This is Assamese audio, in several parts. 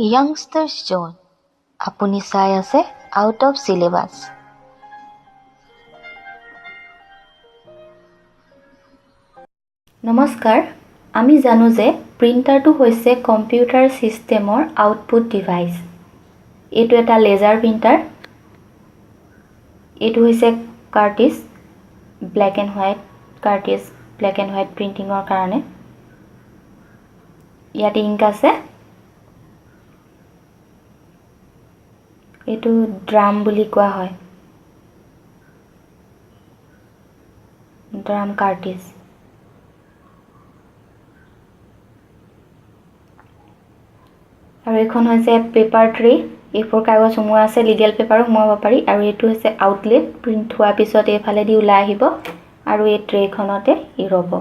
য়াংষ্টাৰ্ছ জ'ন। আপুনি চাই আছে আউট অফ চিলেবাছ। নমস্কাৰ। আমি জানো যে প্ৰিণ্টাৰটো হৈছে কম্পিউটাৰ ছিষ্টেমৰ আউটপুট ডিভাইচ। এইটো এটা লেজাৰ প্ৰিণ্টাৰ। এইটো হৈছে cartridge, black and white cartridge, black and white প্ৰিণ্টিঙৰ কাৰণে। ইয়াত ইংক আছে। এইটো ড্ৰাম বুলি কোৱা হয়, ড্ৰাম কাৰ্টিজ। আৰু এইখন হৈছে পেপাৰ ট্ৰে। এ4 কাগজ সোমোৱা আছে, লিগেল পেপাৰো সোমোৱাব পাৰি। আৰু এইটো হৈছে আউটলেট। প্ৰিণ্ট হোৱাৰ পিছত এইফালেদি ওলাই আহিব আৰু এই ট্ৰেখনতে ই ৰ'ব।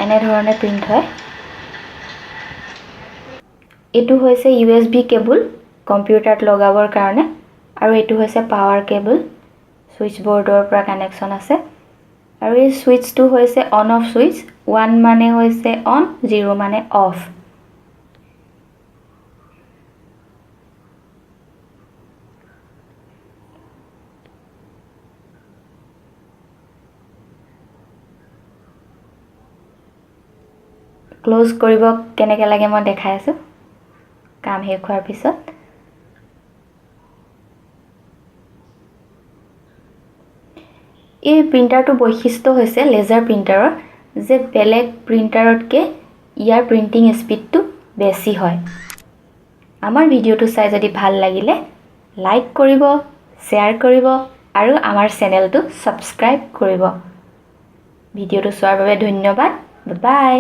এনেধৰণে প্ৰিণ্ট হয়। এইটো হৈছে ইউএছবি কেবুল, কম্পিউটাৰত লগাবৰ কাৰণে। আৰু এইটো হৈছে পাৱাৰ কেবুল, ছুইচ বৰ্ডৰ পৰা কানেকশ্যন আছে। আৰু এই ছুইচটো হৈছে অন অফ ছুইচ। 1 মানে হৈছে অন, 0 মানে অফ। ক্ল'জ কৰিব কেনেকৈ লাগে মই দেখাই আছোঁ কাম শেষ হোৱাৰ পিছত। এই প্ৰিণ্টাৰটোৰ বৈশিষ্ট্য হৈছে লেজাৰ প্ৰিণ্টাৰৰ যে বেলেগ প্ৰিণ্টাৰতকৈ ইয়াৰ প্ৰিণ্টিং স্পীডটো বেছি হয়। আমাৰ ভিডিঅ'টো চাই যদি ভাল লাগিলে লাইক কৰিব, শ্বেয়াৰ কৰিব আৰু আমাৰ চেনেলটো ছাবস্ক্ৰাইব কৰিব। ভিডিঅ'টো চোৱাৰ বাবে ধন্যবাদ। বাই।